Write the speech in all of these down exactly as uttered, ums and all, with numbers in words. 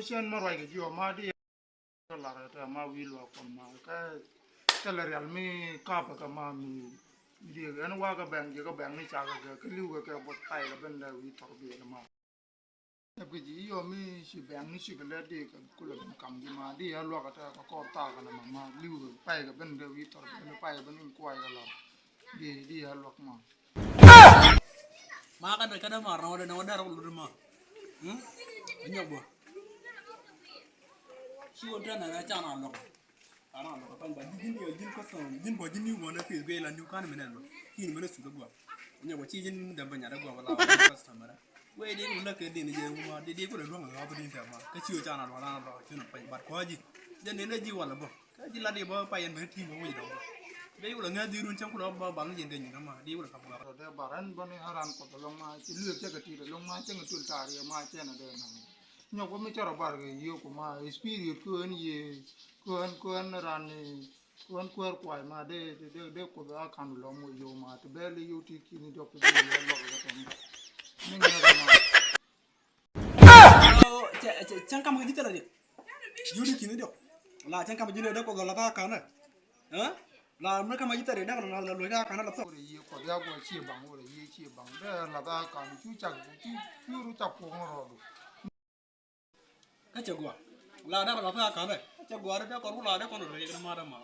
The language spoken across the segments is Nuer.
Cɛn mi ruac kɛ jiɔ ma di lar tɛ ma wi̱i̱ luaak kɔn ma kä thilɛ rial mi kapɛ kɛ ma mi di ɛn wa kɛ bɛŋ jiɛ kɛ bɛŋ ni cakɛ kɛ kä li̱w kɛ kɛ buɔth pay kɛ ben dɛ wi̱i̱ thɔr biɛl ma. Ɛp kɛ ji̱ yɔ mi ci bɛŋ ni ci kɛ lɛ di kɛ kulɛ ben kam ji̱ ma di ɛ luaak tɛ kɛ kɔr thaak kɛ nɛ ma ma li̱w kɛ pay kɛ ben dɛ wi̱i̱ thɔr biɛl pay kɛ ben in kuay kɛ lɔr di di ɛ luaak ma. Ma ka dɛ ka dɛ mar na wä dɛ na wä dɛ rɔ lut ma. Hmm? Nyɔk bɔ. Ci wä dɛ na na ca na lɔk. Ana lɔk pan ba ji̱n ji̱n ji̱n custom ji̱n bɔ ji̱n ni wä na fi be la ni kan menen bɔ. Kin menen su dɛ bɔ. Nyɔk bɔ ci ji̱n dɛ bɔ nya dɛ bɔ la custom dɛ. Wee di ku lä kɛ di ni jɛ wuma di di ku lɛ luäŋ lɔk di tɛ ma. Kä ci wä ca na lɔk la na lɔk ci na pan ba kɔ ji̱. Jɛ ni na ji̱ wala bɔ. Kä ji̱ lat i̱ bä pay yɛn ben ti̱i̱ bä wi̱c dɔ̱ŋ bä. Dee wulɛ ŋäth dhi̱i̱run cäŋ kulɛ bä baŋ ji̱n dee nyin ma dee wulɛ ka̱p gak. Dee bar ɣän bä ni ɣän ran kuɔth ɛlɔ̱ŋ ma ci luëëk cä kɛ ti̱i̱t ɛlɔ̱ŋ ma cäŋ tul taar yɛ ma cɛn a dee naŋ. Nyɔk bä mi cä rɔ bar kɛ yio̱o̱k ma spirit kɛ ɣän yee kɛ ɣän kɛ ɣän ran kɛ ɣän kuäär kuay ma dee dee dee kuoth a ka̱n lɔ̱ŋ wä yio̱o̱k ma ti bɛl yio̱o̱k ti ki̱ni dɔk ti dee yio̱o̱k lɔk kɛ tɔ̱ŋ. Mi ŋäth ma. Cɛ cɛ cɛ kam kɛ ji̱ thilɛ diɛ. Yudi kini diɔ. La cɛ kam ji̱ ne dee kɔ gɔla ka kanɛ. Ɛ? La mi kam ji̱ thilɛ dee la la lo ka kanɛ la thɔ. Wore yie kɔ dia gɔ cie baŋ wore yie cie baŋ dee la ka kan cu cak cu cu ru cak ko ŋɔrɔ do. Kä cɛ gua. La dee la ka kanɛ. Cɛ gua dee kɔ ru la dee kɔ ru rɛ ma dee ma.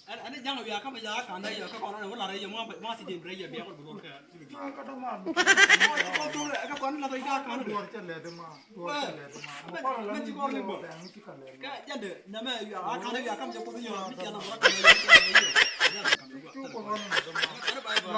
Ɛn ɛn jaŋ wiaa kä mi jaŋ ka̱n dee yɛ kä kɔn wä lar yɛ mɔ si jɛ bi rɛ yɛ biɛ kɔ bi rɔ kɛ. Kä kɔn la dee jaŋ ka̱n dee. Duɔr cɛ lɛ dee ma. Duɔr cɛ lɛ dee ma. Mɛ kɔn la ni bɛŋ ci ka lɛ. Kä jɛn dee nɛ mɛ wiaa ka̱n dee wiaa kä mi jɛ kɔ bi yɔ mi jɛ na mɔ kä mi jɛ. Cu kɔn la ni dee ma. Ɛn bye bye.